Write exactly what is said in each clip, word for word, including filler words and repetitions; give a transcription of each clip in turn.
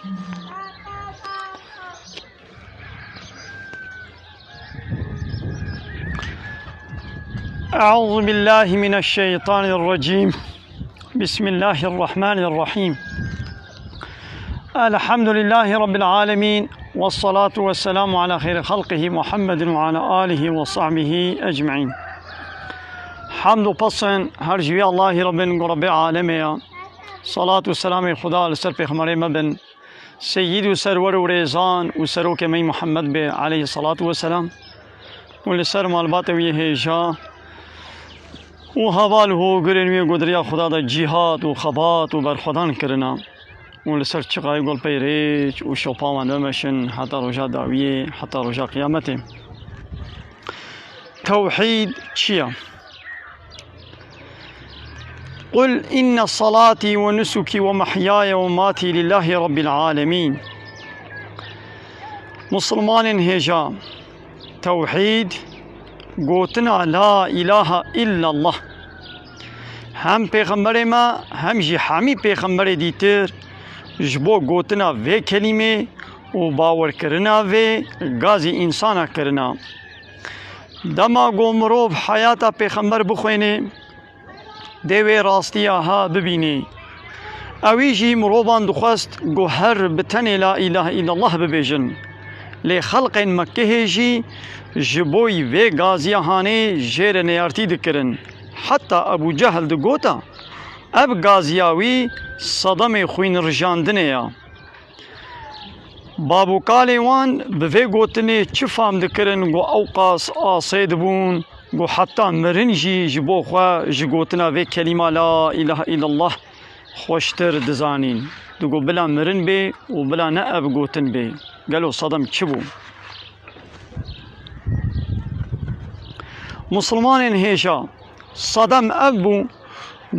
أعوذ بالله من الشيطان الرجيم. بسم الله الرحمن الرحيم. الحمد لله رب العالمين، والصلاة والسلام على خير خلقه محمد وعلى آله وصحبه أجمعين. Hamd û pesn her ji wî Allahî re bin ku Rebbê alemê ya. Salat û selamê Xuda li ser Pêxemberê me bin. Seyyid û serwer û rêzan û serokê me yî Muhammed bê aleyhî salatu we selam. Û li ser malbatê wî hêja û heval û hogirên wî ku di riya Xuda de cîhad û xebat û berxwedan kirina. Û li ser çiqayê gol pey rêç û şopa wan bimeşin heta roja dawiyê, heta roja qiyametê. Tewhîd çi ye? قل إن صلاتي ونسكي ومحياي ومماتي لله رب العالمين. Musulmanên hêja, tewhîd, gotina la ilahe illallah. Hem pêxemberê me, hem jî hemî pêxemberê dîtir ji bo gotina vê kelîmê û bawerkirina vê gazî însana kirina. Dema ku mirov heyata pêxember bixwêne, dê wê rastiya ha bibînê. Ewî jî mirovan dixwest ku her bi tenê la ilahe illallah bibêjin. Lê xelqên Mekkehê jî ji bo vê gaziya hanê jê re neyartî dikirin. Heta Ebû Cehl digota, ev gaziya wî sedemê xwînrijandinê ya. Bab û kalê wan bi vê gotinê çi fam dikirin ku ewqas asê dibûn ku heta mirin jî ji bo xwe ji gotina vê kelîma la ilahe illallah xweştir dizanîn. Digo bila mirin bê û bila ne ev gotin bê. Gelo sedem çi bû? Musulmanên hêja, sedem ev bû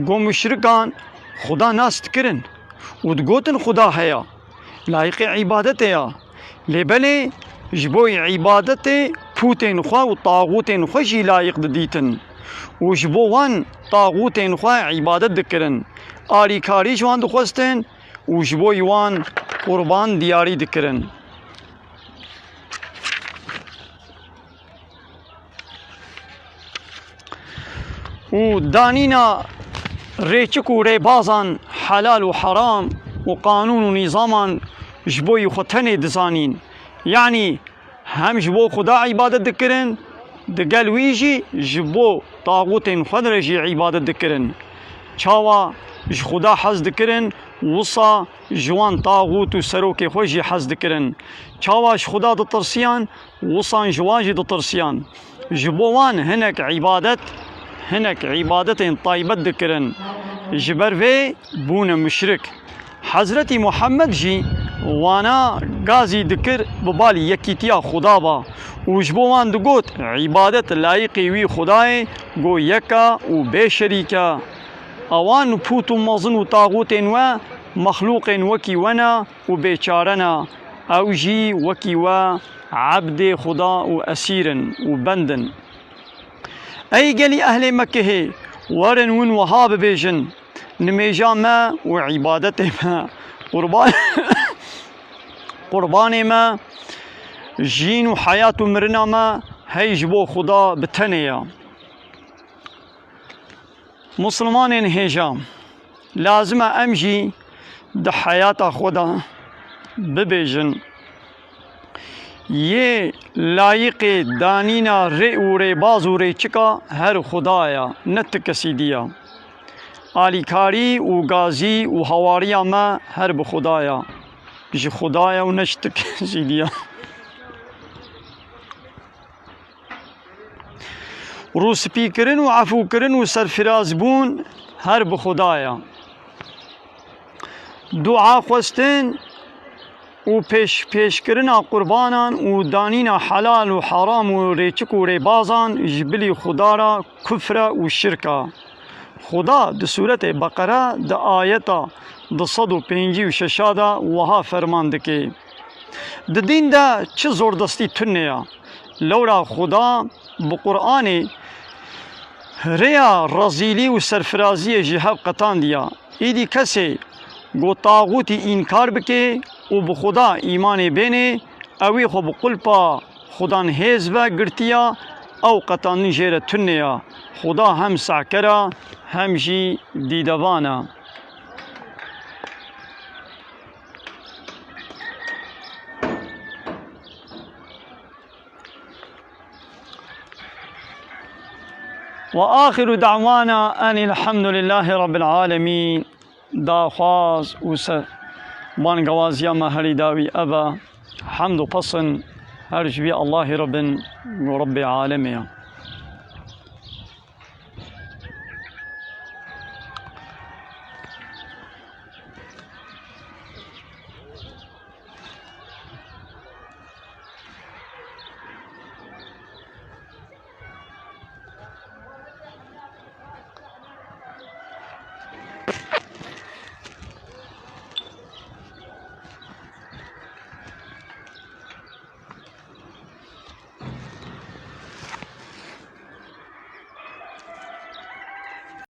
ku muşrikan Xuda nas dikirin û digotin Xuda heye, layiqê îbadetê ya. Lê belê ji bo îbadetê pûtên xwe û taxûtên xwe jî layiq didîtin û ji bo wan taxûtên xwe îbadet dikirin. Alîkarî ji wan dixwestin û ji bo wan qurban diyarî dikirin. û danîna rêçik û rêbazan, helal û heram û qanûn û nîzaman ji bo yî xwe tenê dizanîn. Yanî hem ji bo Xuda îbadet dikirin, digel wî jî ji bo taxûtên xwe re jî îbadet dikirin. Çawa ji Xuda hez dikirin, wisa ji wan taxût û serokê xwe jî hez dikirin. Çawa ji Xuda ditirsiyan, wisan ji wan jî ditirsiyan. Ji bo wan hinek îbadet, hinek îbadetên taybet dikirin. Ji ber vê bûne muşrik. Hezretî Muhammed jî wana gazî dikir bi balî yekîtiya Xuda ba û ji bo wan digot, îbadet layiqî wî Xuda ye, go yek e û bê şerîk e. Ewan pût û mezin û taxûtên we, mexlûqên wekî we ne û bêçare ne. Ew jî wekî we ebdê Xuda û esîr in û bend in. Ey gelî ehlê Mekkehê, werin win wiha bibêjin, nimêja me û îbadetê me, qurban, qurbanê me, jîn û heyat û mirina me hey ji bo Xuda bi tenê ye. Musulmanên hêja, lazim e em jî di heyata xwe de bibêjin, yê layiqê danîna rê û rêbaz û rêçika her Xuda ya, ne ti kesî dî ya. Alîkarî û gazî û hawariya me her bi Xuda ya, ji Xuda ya û ne ji ti kesî dî ya. Rûspîkirin û efûkirin û serfirazbûn her bi Xuda ye. Dua xwestin û pêş, pêşkirina qurbanan û danîna helal û heram û rêçik û rêbazan ji bilî Xuda re kufr e û şirk e. Xuda di sûretê Beqere di ayeta du sed û pêncî û şeş de wiha ferman dike. Di dîn de çi zordestî tune ye. Lewra Xuda bi Qur'anê rêya rezîlî û serfiraziyê ji hev qetandiya. Îdî kesê ku taxûtî înkar bike û bi Xuda îmanê bênê, ewî xwe bi qulpa Xudan hêz ve girtiya, ew qetandin jê re tunê ya. Xuda hem sehker a, hem jî dîdevan a. وآخر دعوانا أن الحمد لله رب العالمين. Daxwaz û se-, bangewaziya me herî dawî ev e. Hemd û pesin her ji vî Allahî re bin, Rebbê alemê ye.